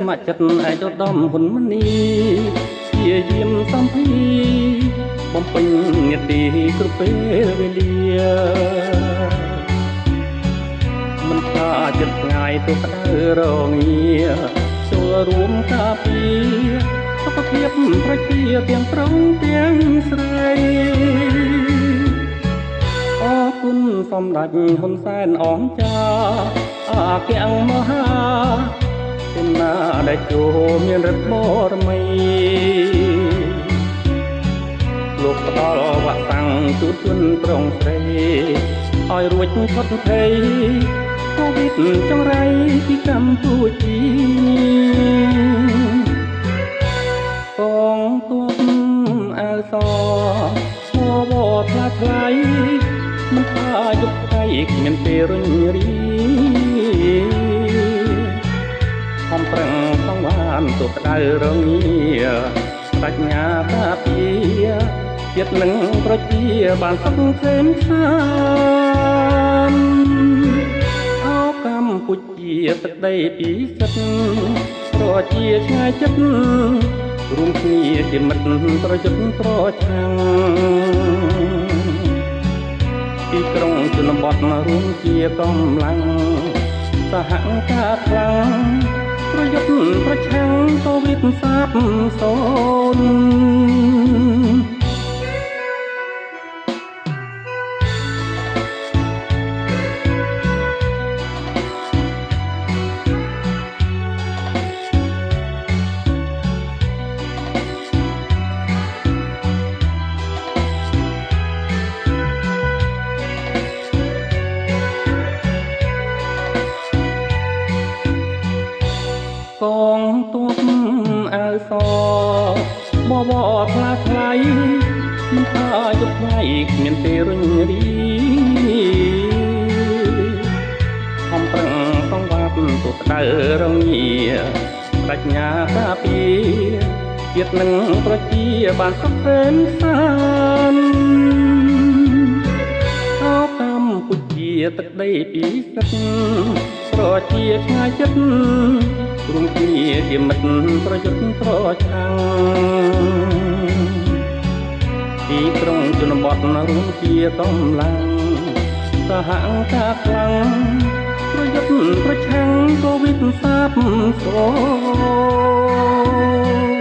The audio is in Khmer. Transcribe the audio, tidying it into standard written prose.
ស្ម័គ្រចិត្តឯកឧត្តមហ៊ុនម៉ាណីជាយាមសំភីបំពេញនាទីគ្រប់ពេលវេលាមិនថាចិត្តថ្ងៃទោះក្តៅរងាចូលរួមការពារសុខភាពប្រជាទាំងប្រុសទាំងស្រីអរគុណសម្ដេចហ៊ុនសែនអង្ចាអគ្គមហាសេនាដែលចូលមានរិទ្ធបរមីលោកផ្ដល់វ៉ាក់សាំងជូនជនប្រុងស្រីឲ្យរួចផុតភ័យកូវីដចង្រៃពីកម្ពុជាកងទ័ពអាវសឈរវថ្លាថ្លៃមិនថាយប់ថ្ងៃគ្មានពេលរុញរីខំប្រឹងសង្វានទោះក្តៅរងាប្រាជ្ញាការពារជាតិនឹងប្រជាបានសុខសេមសានអោកម្ពុជាទឹកដីពិសិដ្ឋប្រជាឆ្ងាយចិត្តរួមគ្នាជាមិត្តប្រយុទ្ធប្រឆាំងទីក្រុងជនបទរួមជាកម្លាំងសហការខ្លាំងប្រយុទ្ធប្រឆាំងកូវីដសាបសូន្យកងទ័ពអាវសបវរថ្លាថ្លៃមិនថាយប់ថ្ងៃគ្មានពេលរុញរីខំប្រឹងសង្វាតទោះក្តៅរងាប្រាជ្ញាការពារជាតិនឹងប្រជាបានសុខសេមសានអោកម្ពុជាទឹកដីពិសិដ្ឋប្រជាឆ្ងាយចិត្តរួមគ្នាជាមិត្តប្រយុទ្ធប្រឆាំងទីក្រុងជនបទរួមជាកម្លាំងសហការខ្លាំងប្រយុទ្ធប្រឆាំងកូវីដសាបសូន្យ